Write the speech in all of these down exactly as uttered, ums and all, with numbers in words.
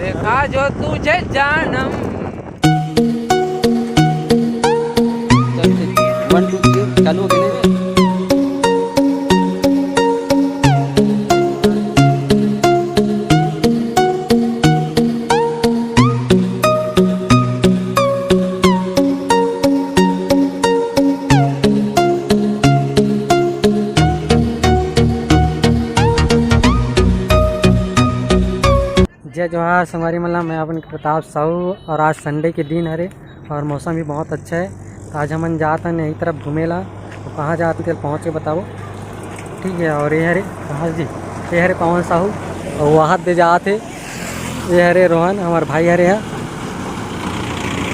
देखा जो तुझे जानम। चल, ठीक। वन, टू, थ्री, चालू हो गया। जय जोहार संगवारी मन ला, मैं अपन प्रताप साहू और आज संडे के दिन हरे और मौसम भी बहुत अच्छा है। तो आज हमन जात हन यही तरफ घूमे ला। तो कहाँ जात हन, तेल पहुँच के बताबो। ठीक है, और ये हरे कहाँ जी, ये हरे पवन साहू और वहाँ दे जात हे। ये हरे रोहन, हमार भाई हरे यहाँ।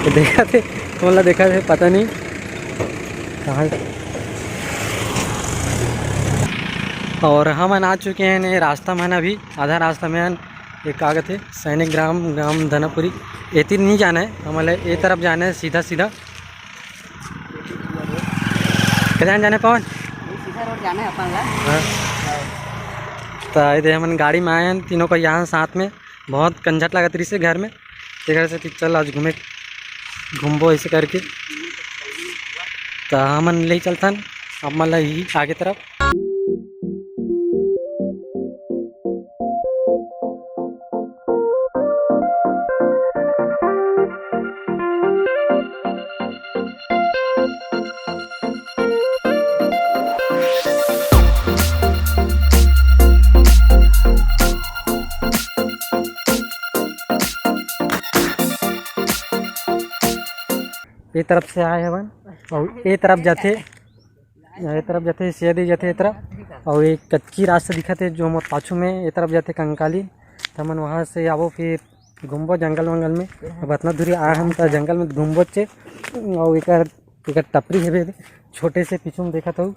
तो देखा थे, कौन ला देखा थे, पता नहीं कहाँ। और हमन आ चुके हैं नए रास्ता में, अभी आधा रास्ता में हन। ये का कथे, सैनिक ग्राम, ग्राम धनापुरी। एती नहीं जाना है, हमन ला ए तरफ जाना है सीधा सीधा। कहाँ जाना है पवन? ये सीधा रोड जाना है अपन ला। हाँ। तो ये दे हमन गाड़ी में आए हैं तीनों को यहाँ साथ में। बहुत कंझट लागत रहिस हे घर में, तेकर से चल आज घूमे, घूमबो ऐसे करके। तो हमन ले चलथन आप मन ला ही आगे तरफ। ये तरफ से आए हवन और ये तरफ जाथे, ये तरफ जाथे, सीधा जाथे ये तरफ। और एक कच्ची रास्ता दिखत हे जो मोर पाछू में, ये तरफ जाथे कंकाली। त हमन वहाँ से आबो, फिर घूमबो जंगल वंगल में। अब अतना दूरी आए हन त जंगल में घूमबो चे। और एकर, एकर टपरी हेबे छोटे से, पीछू में देखत हूँ।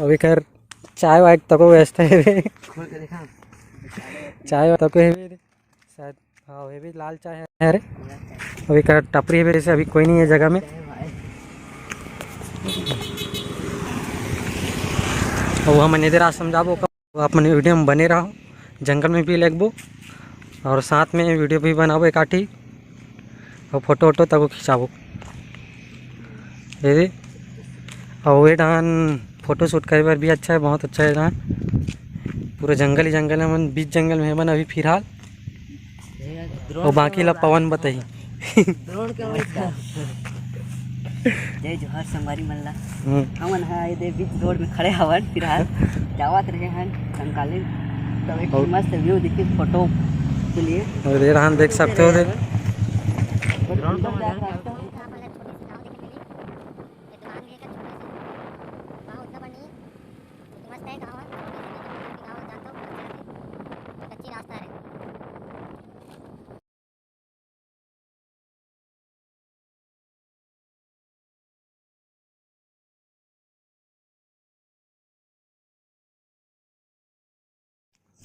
और एकर चाय वाय तको व्यवस्था हेबे। चाय वाय तको हेबे शायद। हाँ, ये भी लाल चाय है। अरे, अभी का टपरी है, वैसे अभी कोई नहीं है जगह में। और हमन इधर आज समझाबो, आप मन वीडियो में बने रहो, जंगल में भी लगबो और साथ में वीडियो भी बनाबो एकाठी और फोटो वोटो तको खिंचाबो। ये दे, और ये डान फोटो शूट करे बर भी अच्छा है, बहुत अच्छा है डान। पूरा जंगल ही जंगल है, हमन बीच जंगल में हमन अभी फिलहाल। और बाकी ला पवन बताही। ड्रोन के वही का। जय जोहार संगवारी मन ला। हम्म। हमन हा ये दे बीच रोड में खड़े हवन फिलहाल। जावत रहे हन कंकाली, तब एक और मस्त व्यू दिखी फोटो के लिए। और ये रहन देख सकते हो, देख। ड्रोन का मजा आता है। ये दुकान भी है क्या छोटे से? हाँ, उतना बड़ा नहीं है। लेकिन मस्त है गाँव है, छोटे से, लेकिन गाँव जानता हूँ, अच्छा है। कच्ची रास्ता है।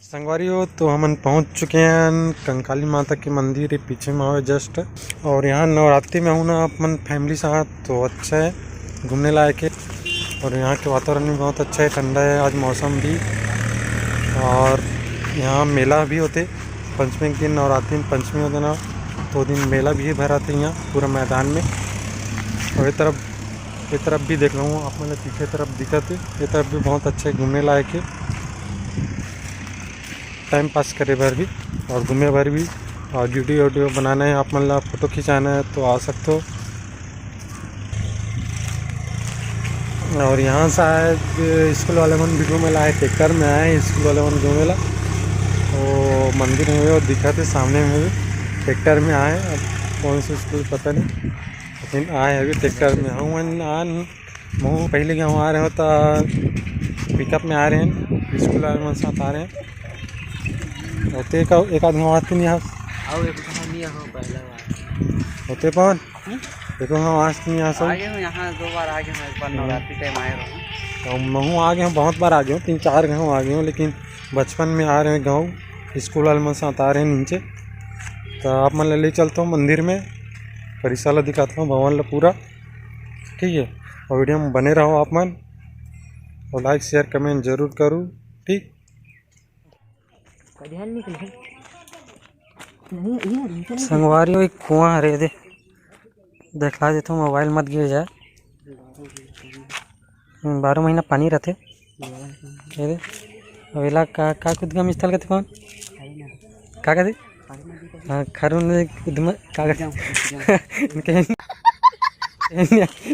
संगवारी हो, तो हमन पहुंच चुके हैं कंकाली माता के मंदिर, ये पीछे में आवे जस्ट। और यहाँ नवरात्रि में हूँ ना अपन फैमिली साथ, तो अच्छा है, घूमने लायक है। और यहाँ के वातावरण भी बहुत अच्छा है, ठंडा है आज मौसम भी। और यहाँ मेला भी होते पंचमी के दिन, नवरात्रि में पंचमी होते ना, तो दिन मेला भी भराते यहाँ पूरा मैदान में। और ये तरफ, ये तरफ भी देख लूँ, आप मतलब पीछे तरफ दिखत है, ये तरफ भी बहुत अच्छा है, घूमने लायक है, टाइम पास करे बर भी और घूमे बर भी। और वीडियो वीडियो बनाना है, आप मन ला फोटो खिंचाना है तो आ सकते हो। और यहाँ शायद स्कूल वाले मन भी घूमे ला आए, ट्रैक्टर में आए स्कूल वाले मन घूमे ला। वो मंदिर में भी और दिखत है सामने में भी, ट्रैक्टर में आए। अब कौन सा स्कूल पता नहीं, लेकिन आए अभी ट्रैक्टर में। हम आन महूँ पहले गाँव आ रहे हो तो पिकअप में आ रहे हैं, स्कूल वाले मन साथ आ रहे हैं। और ते का एक आध गाँव आते नहीं आप? आओ, एक कहानी हो पहला बार। होते पवन? हम्म? देखो, हम आज नहीं आ सकते। आगे हूँ यहाँ दो बार, आगे हूँ एक बार हम्म। नवरात्रि टाइम आए रहूँ। तो महूँ आगे हूँ, बहुत बार आगे हूँ, तीन चार गाँव आगे हूँ, लेकिन बचपन में आ रहे हैं गाँव, स्कूल वाले मन साथ आ रहे हैं नीचे। तो आप मन ले चलता हूँ मंदिर में, परिसर ला दिखाता हूँ, भवन ला पूरा। ठीक है, और वीडियो में बने रहो आप मन, और लाइक शेयर कमेंट जरूर करो। ठीक, ध्यान निकले। संगवारी हो, एक कुआं हरे दे, देखला देथो, मोबाइल मत गिर जाए। बारह महीना पानी रथे। ये दे, अब एला का, का उद्गम स्थल कथे कौन? का कथे? हाँ, खारून उद्गम, का कथे?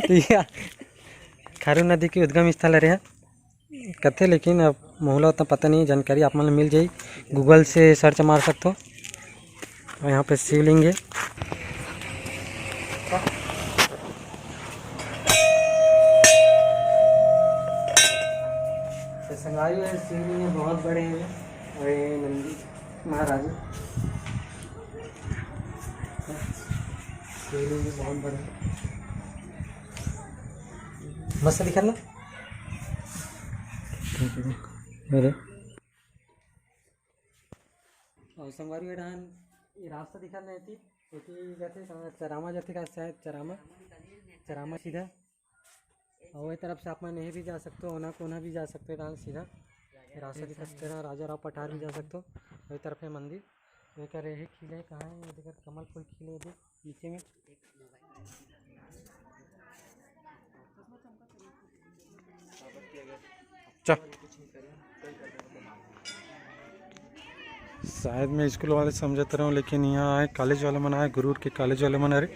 ठीक है, खारून नदी के उद्गम स्थल हरे। कथे, लेकिन अब मोला उतना पता नहीं, जानकारी आप मन ल मिल जाही, Google से search मार सकथो। और यहाँ पे शिवलिंग है। तो संगवारी हो, शिवलिंग है, बहुत बड़े हैं। और ये नंदी महाराज है। शिवलिंग है, बहुत बड़े। मस्त दिखत ना? अरे। और संगवारी हो, ए डहन ये रास्ता दिखत ना, एती, एती जाथे, कहाँ चरामा जाथे का, शायद चरामा, चरामा सीधा। और वही तरफ से आप मन यहीं भी जा सकते हो, ओना कोना भी जा सकते हो, डाल सीधा। ये रास्ता दिखत तेरा राजा राव पठार भी जा सकते हो। वही तरफ है मंदिर। तो एकर यही खिले, कहाँ है? ये देखर कमल फूल खिले दे नीचे में। चल। शायद मैं स्कूल वाले समझत रहूँ, लेकिन यहाँ आए, कॉलेज वाले मन आए, गुरूर के कॉलेज वाले मन। अरे,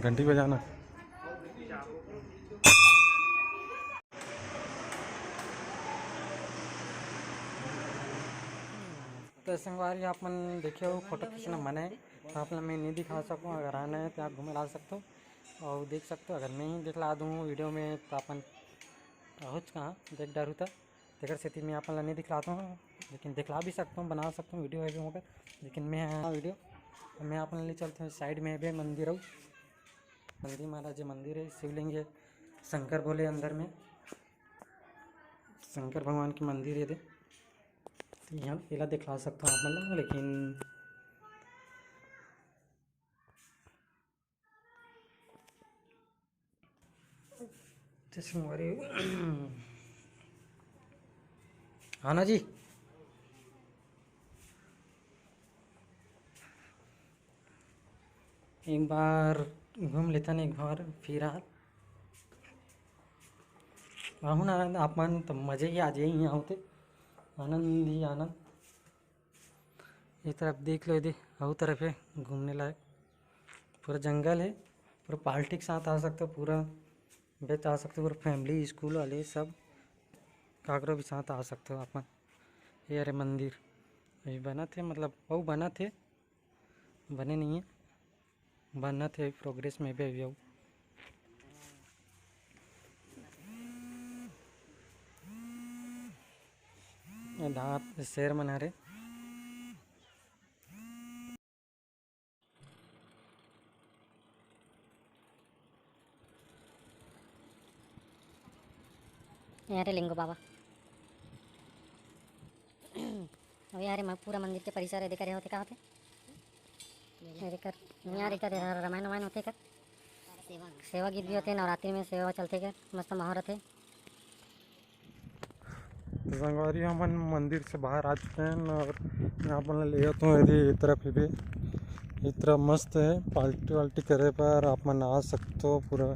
घंटी बजाना। तो संगवारी, आप मन देखे हो फोटो खींचना मन है, तो आप ला मैं नहीं दिखा सकूँ। अगर आना है तो आप घूमे ला सकते हो और देख सकते हो। अगर मैं ही दिखला दूँ वीडियो में तो आप मन पहुँच कहाँ देख डरू था, तेकर सेती मैं आप मन ला नहीं दिखलाता हूँ, लेकिन दिखला भी सकता हूँ, बना सकता हूँ वीडियो है भी मगर, लेकिन मैं हाँ वीडियो मैं आप मन ले चलता हूँ। साइड में भी मंदिर हो, नंदी महाराज जी मंदिर है, शिवलिंग है, शंकर भोले अंदर में, शंकर भगवान के मंदिर है दे। तो यहाँ एला दिखला सकता हूँ आप मन ला, लेकिन जैसे हमारे हाँ ना जी, एक बार घूम लेता ना, एक बार फिर आ आहू ना आनंद, आप मन तो मजे ही आ जाए यहाँ होते, आनंद ही आनंद। ये तरफ देख लो, ये दे, अउ तरफ है घूमने लायक, पूरा जंगल है, पूरा पार्टी के साथ आ सकते हो, पूरा बेच आ सकते हो, पूरा फैमिली, स्कूल वाले सब काकरो भी साथ आ सकते हो आप मन। ये अरे मंदिर अभी बनत हे, मतलब अउ बनत हे, बने नहीं है, बनत हे, प्रोग्रेस में भी अभी अउ। ये धात शेर मन हरे। ये हरे लिंगो बाबा। अउ ये हरे म-, पूरा मंदिर के परिसर है, देखा रे होते का होते? ये कर, यहाँ रे कर, रामायण वामायण होते कर। सेवा गीत भी होते, नवरात्रि में सेवा चलते कर, मस्त माहौल रहते। तो संगवारी, हमन मंदिर से बाहर आ चुके हैं और मैं आप मन ले जाता हूँ यदि ये तरफ ही भी, ये तरफ मस्त है पार्टी वार्टी करे पर, आप मन आ सकते हो पूरा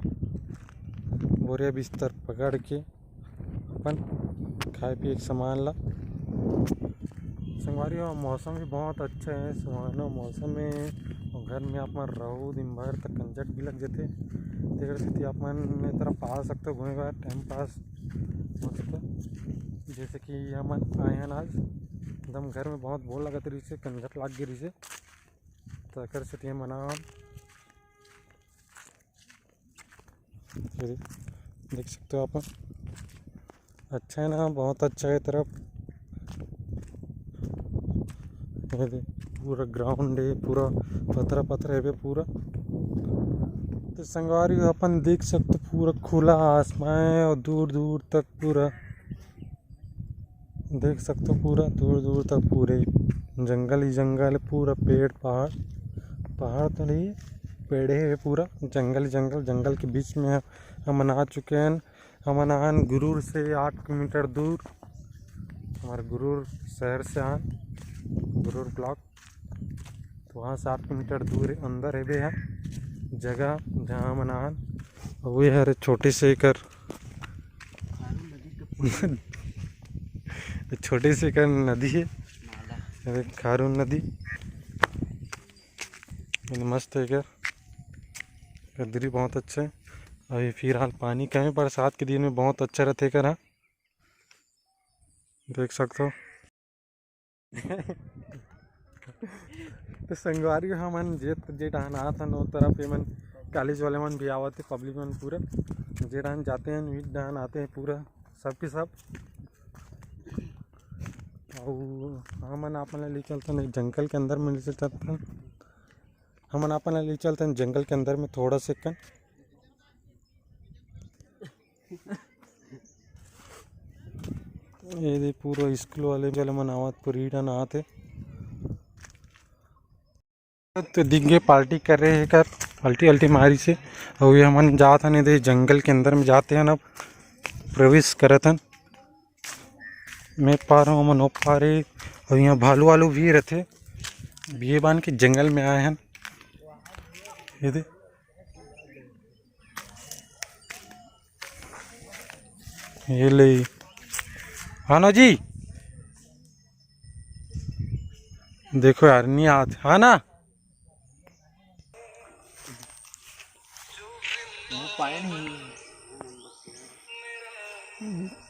बोरिया बिस्तर पकड़ के अपन खाए पिए के सामान ला। संगवारी हो, मौसम भी बहुत अच्छा है, सुहाना मौसम है। और घर में आप मन रहो दिन भर तक कंजट भी लग जाते, तेकर सेती आप मन ए तरफ आ सकते हो घूमे बर, टाइम पास हो सकता। जैसे कि हमन आए हैं आज, एकदम घर में बहुत बोर लगत रहिसे, कंजट लाग गे रहिसे, तो एकर सेती हमन आए हन। ये देख सकते हो आप, अच्छा है ना, बहुत अच्छा है तरफ। ये देख, पूरा ग्राउंड है, पूरा पथरा पथरा है बे पूरा। तो संगवारी हो, अपन देख सकते हो, पूरा खुला आसमान है और दूर दूर तक पूरा देख सकते हो, पूरा दूर दूर तक पूरे जंगल ही जंगल है, पूरा पेड़ पहाड़, पहाड़ तो नहीं, पेड़े है पूरा, जंगल ही जंगल। जंगल के बीच में हमन आ चुके हैं। हमन आन गुरूर से आठ किलोमीटर दूर, हमर गुरूर शहर से आन, गुरूर ब्लॉक। तो वहाँ से आठ किलोमीटर दूर अंदर हेबे है जगह, जहाँ हमन आन। अउ ये हरे छोटे से एकर छोटे से एकर नदी है, अरे खारून नदी। ये मस्त है एकर, गदरी बहुत अच्छा है। अभी फिलहाल पानी कम है, बरसात के दिन में बहुत अच्छा रहते एकर, हाँ, देख सकते हो। तो संगवारी हो, हमन जे जे डहान आत हन, ओ तरफ एमन कॉलेज वाले मन भी आवत हे, पब्लिक मन पूरा जे डहान जाते हैं, वही डहान आते हैं पूरा सब के सब। अउ हमन आप मन ला ले चलथन एक जंगल के अंदर में, ले चलथन हमन आप मन ला ले चलथन जंगल के अंदर में थोड़ा से कन। ये दे पूरा स्कूल वाले, वाले मन आवत, पूरी डहान आत हे। तो दिख गे पार्टी कर रहे हैं कर, पार्टी अल्टी मारी से। अउ ये हमन जात हन एदे जंगल के अंदर में जाते हन, अब प्रवेश करत हन। मैं पार हूँ, हमन ओ पार है। अउ यहाँ भालू वालू भी रहते, ये बान के जंगल में आए हन। ये दे, ये ले, हाँ ना जी। देखो यार, नहीं आत, हाँ ना?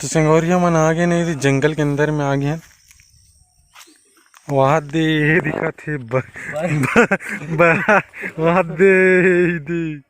तो संगवारी हो, हमन आ गे नहीं, तो जंगल के अंदर में आ गे हन। वहाँ दे, ये दिखत हे, ब-, ब-, ब-, वहाँ दे, ये दे।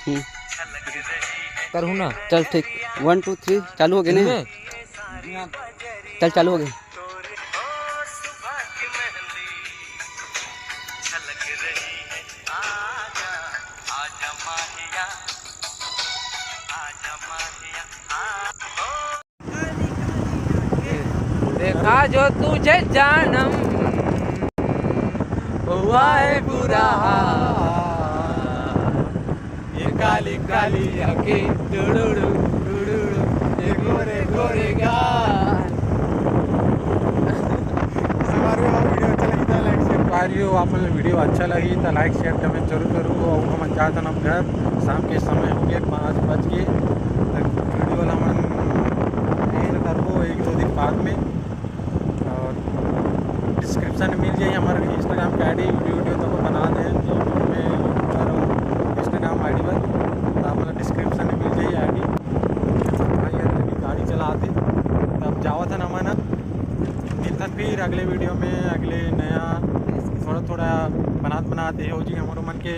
हम्म। करहूँ ना। चल ठीक, वन टू थ्री, चालू हो गे ने? चल, चालू हो गे। देखा जो तुझे जानम हुआ है बुरा हाल, ये काली काली आंखें, टुडुडु, टुडुडु, ये गोरे गोरे गाल। संगवारी हो, वीडियो अच्छा लगी तो like, share, comment। संगवारी हो, आप मन वीडियो अच्छा लगी तो like, share, comment जरूर करू। अउ हमन जात हन अब घर, शाम के समय हो गे, पाँच बज गे। तो वीडियो ला हमन post करबो एक दो दिन बाद में। और description में मिल जाही हमर Instagram के ID, वीडियो, वीडियो तो बना दे, जो मैं करूँ Instagram ID पर, तो आप लोग description में मिल जाही ID। भाई यार, अभी गाड़ी चलाते, तब जावत हन हमन। मिलथन फिर अगले वीडियो में, अगले नया थोड़ा थोड़ा बनात बनात ये हो जी, हमरो मन के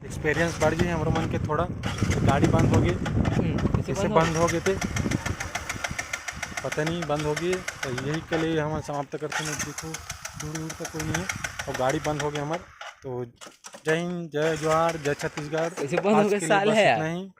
experience बढ़ जी, हमरो मन के थोड़ा। गाड़ी बंद हो गई, हम्म, कैसे कैसे बंद हो बंद हो गए थे, पता नहीं, बंद हो गई। तो यही के लिए हम समाप्त करते हैं, देखो दूर दूर तक कोई नहीं है और गाड़ी बंद हो गई हमार। तो जय हिंद, जय जोहार, जय छत्तीसगढ़। कैसे बंद हो आज गए के लिए साल बस है यार। इतना ही।